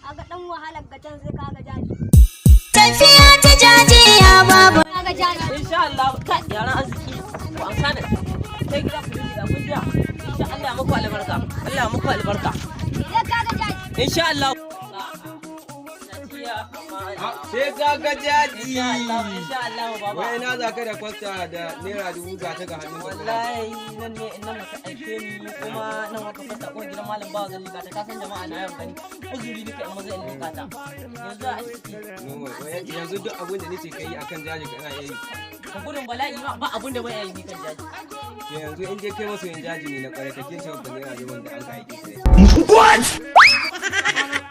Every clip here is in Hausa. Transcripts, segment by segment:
Kaga dan wahalar ga can, sai kaga jaji. Tafiya ta jaje ya babu. Kaga jaji. Insha Allah ka yaran arziki ku amsana, kai gida ku yi da kun jiya. Insha Allah ya muku albarka, Allah ya muku albarka. Sai kaga jaji. Insha Allah. Sai ka ga jaji. Insha Allah, insha Allah baba. Wai na za ka da kwasta da ₦1000 ga ta ga hannun ka? Wallahi nan ne nan muka aike ni, kuma nan muka fasa ko gidan malam bawa zan liƙa ta. Ka san jama'a na yawan gani, uzuri duka in maza in liƙa ta yanzu a ciki. Normal. Wai yanzu duk abin da nace kai akan jaji kana iya yi? Ka gudun bala'i ma ba abun da bai yi ni kan jaji. To yanzu in dai kai masoyin jaji ne na kwarai, ka kince wa ₦10,000 da an ka aike ka.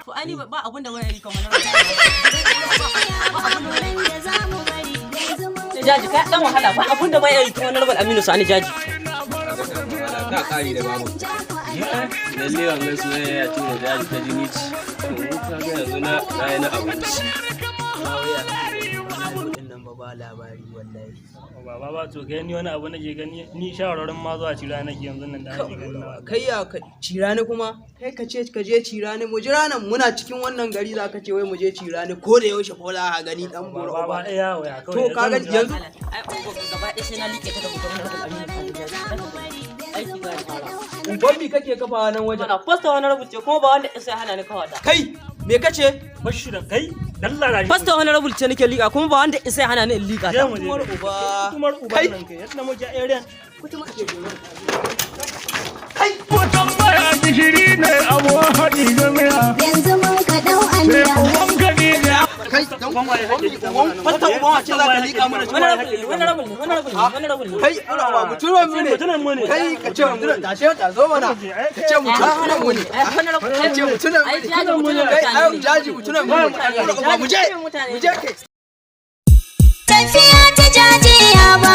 To ai ni ba abun da bai yi kamar na Da za mu bari yanzu mun jaji, ka dan wahala, ba abun da bai yi kamar na Rabal Aminu Sani Jaji. Ka kare da babu. Lalle wannan soyayya ce da jaji ta jini ce. To mu ka ga yanzu na yi na abinci. Kudin nan ba ba labari wallahi. Baba ba, to kai ni wani abu nake gani, ni shawararin ma zuwa cira nake yanzu nan da nake gani na. Kai ya ka cirani kuma? Kai ka ce ka je cirani, mu jira nan muna cikin wannan gari, za ka ce wai mu je cirani ko da yaushe ko za ka gani dan boro Baba ba. ɗaya waya kawai. To ka gani yanzu. Ai gaba ɗaya sai na liƙe ta da hoton Rabal Aminu Sani Jaji, aiki za a fara. Uban mi kake kafawa nan wajen? Mana poster wani rubuce kuma ba wanda sai hana ni kawata. Kai, me kace? Bashi da kai dalla da shi. Poster wani rubuce nake liƙa, kuma ba wanda sai hana ni in liƙa Je ta. mu je. Kumar uba. Kumar uba Kai. nan kai yadda muke area. Tambaya gishiri ne abu haɗi gamiya. Yanzu mun ka dau aniya. Uban Khadija. Kai dan uban fasta, uban wace za ka liƙa mana? Wani rabu ne, wani rabu ne, wani rabu ne, wani rabu ne. Kai uba, mutumin mu ne. Mutumin mu ne. Kai ka ce mutumin, tashe ta zo mana, ka ce mutumin mu ne. Ka ce mutumin mu Ai ne. jaji mutumin Kai ai mutane ne. jaji mutumin mu ne. Uba mu je, mu je kai. Tafiya ta jaje ya babu.